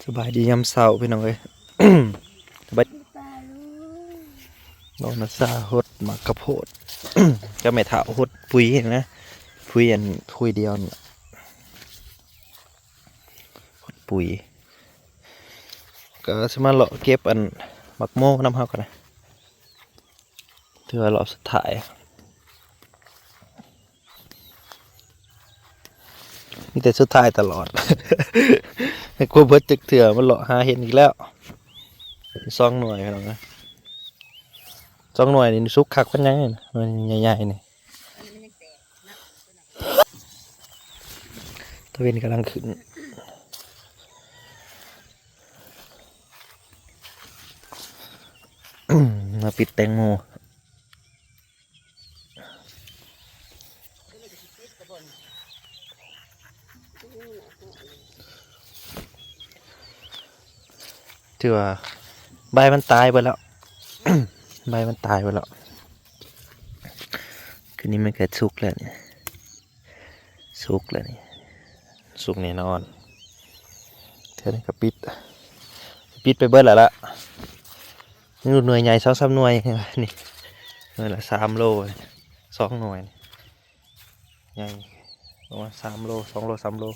ສະບາຍດີຍາມເຊົ້າພີ່ນ້ອງເອີຍ ສະບາຍ ນ້ອງນາຊາຫົດໝາກກະໂພດ ກັບແມ່ເຖົ້າຫົດປຸ໋ຍນະ ປຸ໋ຍອັນ ຄຸຍດຽວນີ້ ຫົດປຸ໋ຍ ກໍຊິມາເລາະເກັບອັນ ໝາກໂມນຳເຮົາກັນນະ ຖືວ່າລອບສຸດທ້າຍ ມີແຕ່ສຸດທ້າຍຕະຫຼອດ ໃຫ້ກວ່າເບິດຈັກເທື່ອ ມາເລາະຫາເຫັນອີກແລ້ວ ສອງໜ່ວຍພີ່ນ້ອງເອີຍ ສອງໜ່ວຍນີ້ສຸກຄັກປານໃດ ໜ່ວຍໃຫຍ່ໆນີ້ ຕາເວັນກຳລັງຂຶ້ນ ມາປິດແຕງໂມ ຖືວ່າໃບມັນຕາຍເບິດແລ້ວ ໃບມັນຕາຍເບິດແລ້ວ ຄືນີ້ມັນກະສຸກແລ້ວນີ້ ສຸກແລ້ວນີ້ ສຸກແນ່ນອນ ເທື່ອນີ້ກໍປິດ ປິດໄປເບິດແລ້ວລະ ຍັງເຫຼືອໜ່ວຍໃຫຍ່ສອງສາມໜ່ວຍນີ້ ໜ່ວຍລະສາມໂລ ສອງໜ່ວຍ ໃຫຍ່ປະມານສາມໂລ ສອງໂລ ສາມໂລ.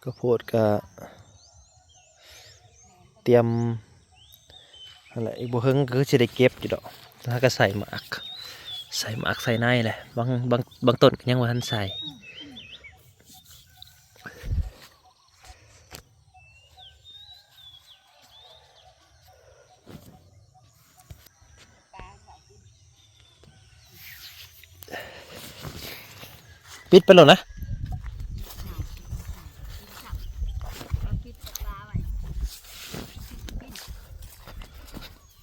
ກະໂພດກະຕຽມ ຫັ້ນແຫຼະ ອີກບໍ່ເຫິງກໍຄືຊິໄດ້ເກັບຢູ່ດອກ ແຕ່ຫາກະໃສ່ໝາກ ໃສ່ໝາກໃສ່ໃນແຫຼະ ບາງ ບາງ ບາງຕົ້ນກໍຍັງບໍ່ທັນໃສ່. ປິດໄປໂລດນະ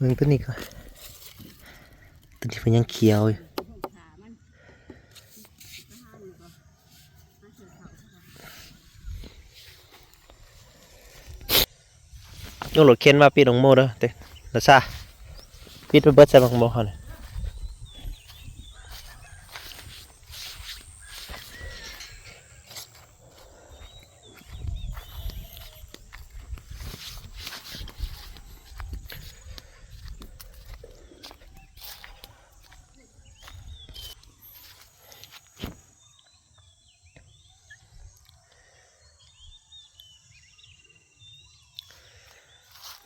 ເບິ່ງຕົວນີ້ກ່ອນ ຕົວນີ້ເພິ່ນຍັງຂຽວຢູ່. ໂອ້ ລົດເຂັນມາປິດຂອງໂມເດີ ເຕ ລາຊາ ປິດໄປເບິດໃສ່ຂອງໂມເຮົານີ້.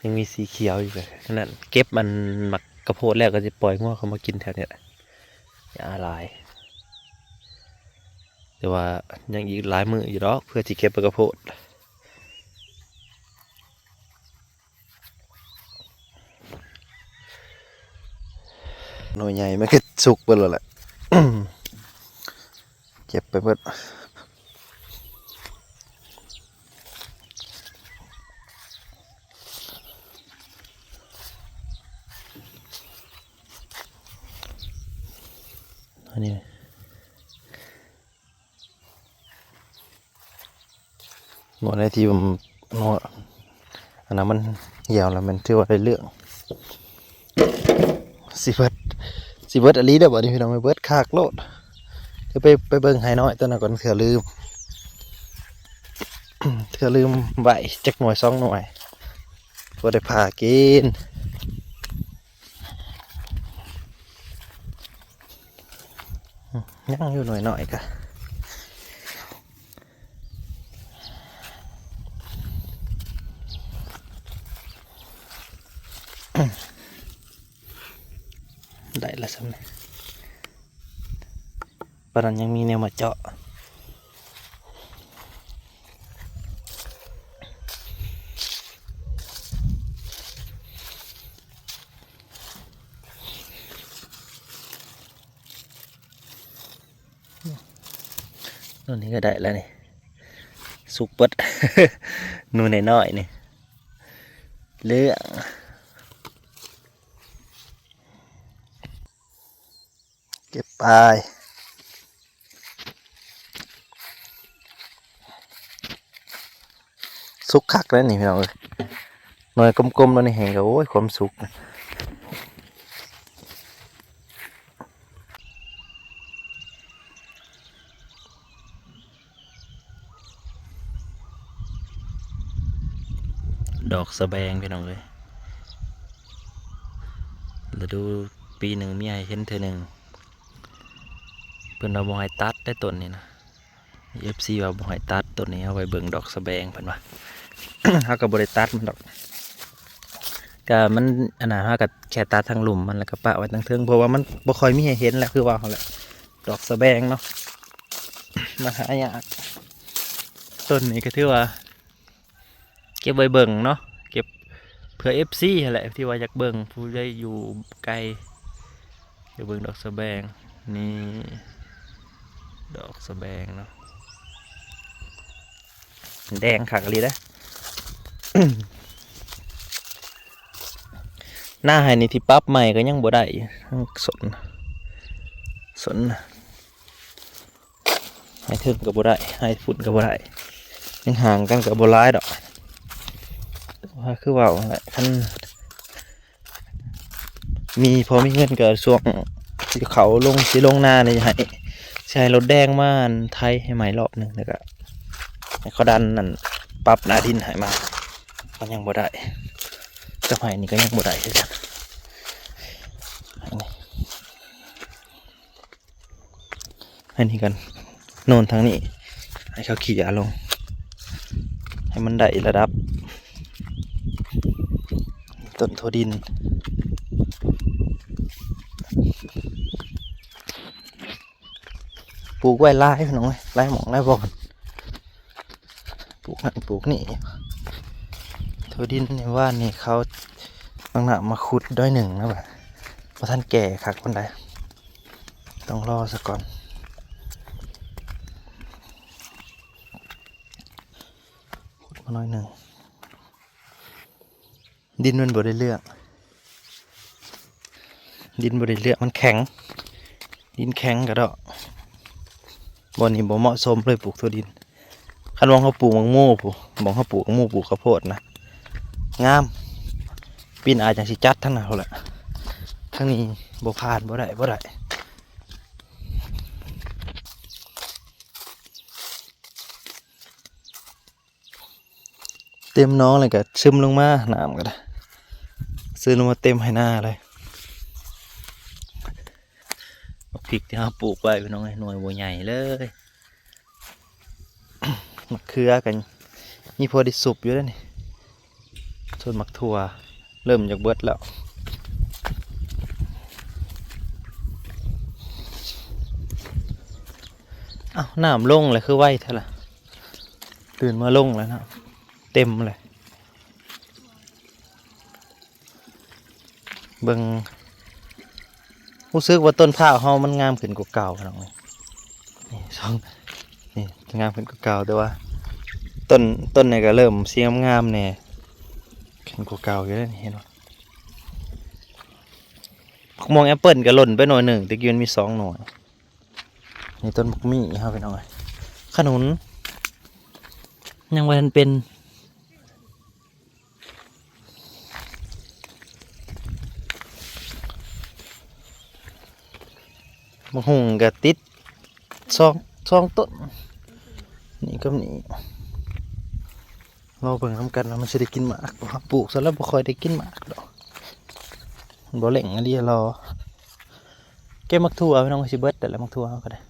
ຍັງມີສີຂຽວຢູ່ເລີຍ ຂະໜາດເກັບອັນໝາກກະໂພດແລ້ວກໍຊິປ່ອຍງົວເຂົ້າມາກິນແຖວນີ້ແຫຼະ ຢ່າຫຼາຍ ແຕ່ວ່າຍັງອີກຫຼາຍມື້ຢູ່ດອກ ເພື່ອຊິເກັບໝາກກະໂພດ. ໜ່ວຍໃຫຍ່ມັນກໍສຸກເບິດແລ້ວແຫຼະ ເກັບໄປເບິດ ອັນນີ້ ໝໍໃນທີ່ ໝໍ ອັນນັ້ນມັນຫ່ຽວແລ້ວ ມັນຖືວ່າໄດ້ເລື່ອງ ຊິເບິດ ຊິເບິດອີ່ຫຼີເດີ ບັດນີ້ພີ່ນ້ອງ ເບິດຄັກໂລດ ດຽວໄປ ໄປເບິ່ງໄຮ່ນ້ອຍຕົວນັ້ນກ່ອນ ເທື່ອລືມ ເທື່ອລືມໄວ້ຈັກໜ່ວຍສອງໜ່ວຍ ບໍ່ໄດ້ຜ່າກິນ. ຍັງຢູ່ໜ່ວຍນ້ອຍກະ ໄດ້ລະສ່ຳນີ້ ປານນັ້ນຍັງມີແນວມາເຈາະ. ໂນ່ນນີ້ກໍໄດ້ແລ້ວນີ້ ສຸກເບິດ ໜ່ວຍນ້ອຍໆນີ້ ເຫຼືອງ. ເກັບໄປ ປ ສຸກຄັກແລ້ວນີ້ພີ່ນ້ອງເອີຍ ໜ່ວຍກົມໆແລ້ວນີ້ແຮງກໍ ໂອ້ຍ ຄວາມສຸກ. ດອກສະແບງພີ່ນ້ອງເອີຍ ລະດູປີໜຶ່ງມີໃຫ້ເຫັນເທື່ອໜຶ່ງ ເພິ່ນວ່າບໍ່ໃຫ້ຕັດໄດ້ຕົ້ນນີ້ນະ ເອັຟຊີວ່າບໍ່ໃຫ້ຕັດຕົ້ນນີ້ ເອົາໄວ້ເບິ່ງດອກສະແບງເພິ່ນວ່າ ເຮົາກໍບໍ່ໄດ້ຕັດມັນດອກ ກະມັນອັນນັ້ນ ເຮົາກໍແຄ່ຕັດທາງລຸ່ມມັນ ແລ້ວກໍປະໄວ້ທາງເທິງ ເພາະວ່າມັນບໍ່ຄ່ອຍມີໃຫ້ເຫັນແຫຼະ ຄືວ່າຫັ້ນແຫຼະ ດອກສະແບງເນາະ ມັນຫາຍາກ ຕົ້ນນີ້ກໍຖືວ່າເກັບໄວ້ເບິ່ງເນາະ ເກັບເພື່ອເອັຟຊີຫັ້ນແຫຼະ ທີ່ວ່າຢາກເບິ່ງ ຜູ້ໃດຢູ່ໄກ ຢາກເບິ່ງດອກສະແບງ ນີ້ ດອກສະແບງເນາະ. ແດງຄັກອີ່ຫຼີເດ້ ໜ້າໄຮ່ນີ້ທີ່ປັບໃໝ່ກໍຍັງບໍ່ໄດ້ ທັງສົນ ສົນນະ ໄຮ່ເທິງກໍບໍ່ໄດ້ ໄຮ່ພຸ້ນກໍບໍ່ໄດ້ ຍັງຫ່າງກັນກໍບໍ່ຫຼາຍດອກ ວ່າຄືເວົ້າຫັ້ນແຫຼະ ຄັນ ມີ ພໍມີເງິນກໍຊ່ວງຊິເຂົ້າລົງ ຊິລົງນານີ້ໃຫ້ ຊິໃຫ້ລົດແດງມາອັນໄຖໃຫ້ໃໝ່ລອບໜຶ່ງ ແລ້ວກໍໃຫ້ເຂົາດັນອັນປັບໜ້າດິນໃຫ້ມາ ມັນຍັງບໍ່ໄດ້ ກັບໄຮ່ນີ້ກໍຍັງບໍ່ໄດ້ຄືກັນ ອັນນີ້ ອັນນີ້ກັນ ໂນນທາງນີ້ ໃຫ້ເຂົາເຂຍລົງ ໃຫ້ມັນໄດ້ລະດັບ ຕົ້ນຖົ່ວດິນ ປູກໄວ້ຫຼາຍພີ່ນ້ອງເອີຍ ຫຼາຍໝ່ອງຫຼາຍບ່ອນ ປູກນັ້ນປູກນີ້ ຖົ່ວດິນນີ້ ວານນີ້ເຂົາເອົານ້ຳມາຂຸດໜ້ອຍໜຶ່ງນະ ວ່າບໍ່ທັນແກ່ຄັກປານໃດ ຕ້ອງລໍສາກ່ອນ ຂຸດມາໜ້ອຍໜຶ່ງ. ດິນມັນບໍ່ໄດ້ເລືອກ ດິນບໍ່ໄດ້ເລືອກ ມັນແຂງ ດິນແຂງກະດອກ ບ່ອນນີ້ບໍ່ເໝາະສົມເລີຍປູກຖົ່ວດິນ ຄັນວ່າເຮົາປູກໝາກໂມພຸ້ນ ບ່ອນເຮົາປູກໝາກໂມ ປູກເຂົ້າໂພດນະ ງາມ ປີໜ້າຈັ່ງຊິຈັດທາງນັ້ນພຸ້ນແຫຼະ ທາງນີ້ບໍ່ຜ່ານ ບໍ່ໄດ້ ບໍ່ໄດ້. ເຕັມໜອງແລ້ວກໍຊຶມລົງມາ ນ້ຳກໍໄດ້ຊຶມລົງມາເຕັມໄຮ່ນາເລີຍ ບັກພິກທີ່ເຮົາປູກໄວ້ພີ່ນ້ອງເອີຍ ໜ່ວຍບໍ່ໃຫຍ່ເລີຍ ໝາກເຂືອກໍມີພໍໄດ້ສຸບຢູ່ເດ້ນີ້ ສ່ວນໝາກຖົ່ວເລີ່ມຢາກເບິດແລ້ວ ອ້າວ ນ້ຳລົງແລ້ວຄືໄວແທ້ລະ ຕື່ນມາລົງແລ້ວເນາະ ເຕັມເລີຍ ເບິ່ງ ຮູ້ສຶກວ່າຕົ້ນພ້າວເຮົາມັນງາມຂຶ້ນກວ່າເກົ່າພີ່ນ້ອງເອີຍ ນີ້ສອງ ນີ້ງາມຂຶ້ນກວ່າເກົ່າ ແຕ່ວ່າຕົ້ນ ຕົ້ນນີ້ກໍເລີ່ມຊິງາມໆແດ່ ຂຶ້ນກວ່າເກົ່າຢູ່ເດ້ນີ້ ເຫັນບໍ່ ໝາກມ່ວງແອບເປິ້ນກໍຫຼົ່ນໄປໜ່ວຍໜຶ່ງ ແຕ່ກີ້ມັນມີສອງໜ່ວຍ ນີ້ຕົ້ນບັກໝີ່ເຮົາພີ່ນ້ອງເອີຍ ຂະໜູນຍັງບໍ່ທັນເປັນ ບັກຫຸ່ງກໍຕິດສອງ ສອງຕົ້ນ ນີ້ກັບນີ້ ລໍເບິ່ງນຳກັນວ່າມັນຊິໄດ້ກິນໝາກບໍ່ ເຮົາປູກຊະແລ້ວບໍ່ຄ່ອຍໄດ້ກິນໝາກດອກ ບໍ່ເລັ່ງອີ່ຫຼີ ລໍ ເກັບໝາກຖົ່ວພີ່ນ້ອງ ຊິເບິດແລ້ວໝາກຖົ່ວເຮົາກໍໄດ້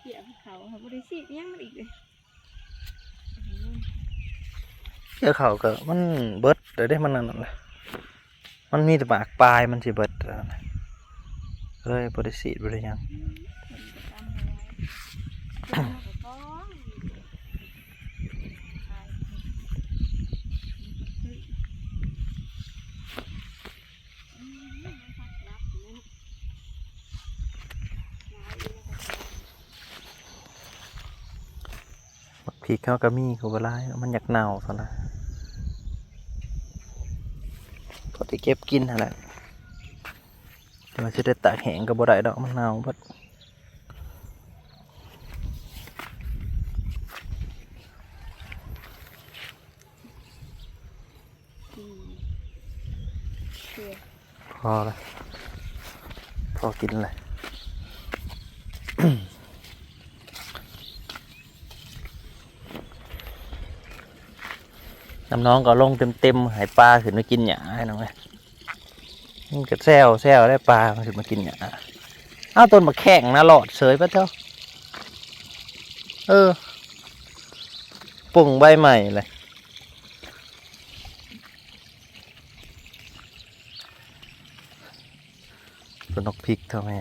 ເຫື່ອເຂົາ ເຂົາບໍ່ໄດ້ສີດຫຍັງມັນອີກເລີຍ ເຫຍື່ອເຂົາກໍມັນເບິດແລ້ວເດ້ ມັນອັນນັ້ນແຫຼະ ມັນມີແຕ່ໝາກປາຍ ມັນຊິເບິດແລ້ວ ເລີຍບໍ່ໄດ້ສີດບໍ່ໄດ້ຫຍັງ ອືມ ອີກເຮົາກໍມີກໍບໍ່ຫຼາຍເນາະ ມັນຢາກເນົ່າຊັ້ນນະ ພໍໄດ້ເກັບກິນຫັ້ນແຫຼະ ແຕ່ວ່າຊິໄດ້ຕາກແຫ້ງກໍບໍ່ໄດ້ດອກ ມັນເນົ່າເບິດ. ພໍລະ ພໍກິນລະ ນ້ຳໜອງກໍລົງເຕັມໆ ໃຫ້ປາຂຶ້ນມາກິນຫຍ້າ ນ້ອງເອີຍ. ມັນກໍແຊວໆ ໄດ້ປາມັນຂຶ້ນມາກິນຫຍ້າ. ອ້າວ ຕົ້ນໝາກແຂ້ງນະລອດເສີຍປະເຈົ້າ. ເອີ ປົ່ງໃບໃໝ່ເລີຍ. ຕົ້ນໝາກພິກເທົ່າແມ່.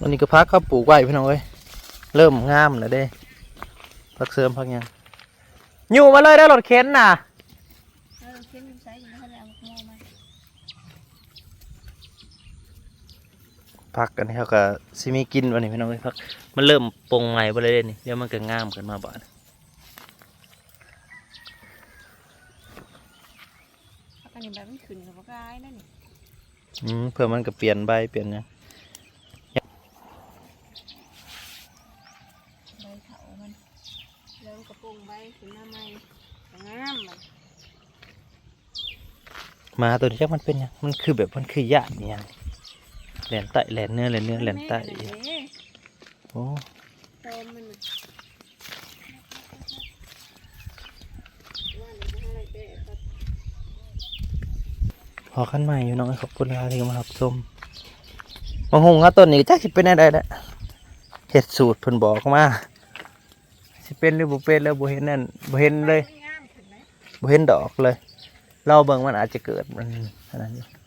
ອັນນີ້ກໍຜັກເຮົາປູກໄວ້ພີ່ນ້ອງເອີຍ ເລີ່ມງາມແລ້ວເດ້. ຜັກເສີມຜັກຫຍັງ ຍູ້ມາເລີຍເດີ ລົດເຂັນນະ. ເອີ ເຂັນຢູ່ໃສ ຍັງບໍ່ທັນໄດ້ເອົາໝາກໂມມາ. ຜັກອັນນີ້ເຮົາກໍຊິມີກິນບັດນີ້ພີ່ນ້ອງເອີຍ. ຜັກມັນເລີ່ມປົ່ງໃໝ່ເບິດແລ້ວເດ້ນີ້ ດຽວມັນກໍງາມຂຶ້ນມາບາດ. ຜັກອັນນີ້ໃບມັນຂຶ້ນກໍບໍ່ຫຼາຍນະນີ້. ອືມ ເພື່ອມັນກໍປ່ຽນໃບປ່ຽນຫຍັງ. ໃບເຖົ້າມັນ ເລີ່ມກະປົງໃບຂຶ້ນມາໃໝ່ ງາມ. ໝາໂຕນີ້ຈັກມັນເປັນຫຍັງ ມັນຄືແບບ ມັນຄືຢ້ານອີ່ຫຍັງ ແລ່ນໃຕ້ແລ່ນເໜືອ ແລ່ນເໜືອແລ່ນໃຕ້. ໂອ້ ຕອມມັນນະ. ພໍ້ກັນໃໝ່ພີ່ນ້ອງເອີຍ ຂອບຄຸນຫຼາຍທີ່ມາຮັບຊົມ. ໝາກຫຸ່ງເຮົາຕົ້ນນີ້ຈັກຊິເປັນແນວໃດແຫຼະ ເຮັດສູດເພິ່ນບອກມາ ຊິເປັນຫຼືບໍ່ເປັນແລ້ວ ບໍ່ເຫັນນັ້ນ ບໍ່ເຫັນເລີຍ ບໍ່ເຫັນດອກເລີຍ. ລໍເບິ່ງ ມັນອາດຈະເກີດ ມັນອັນນັ້ນຢູ່.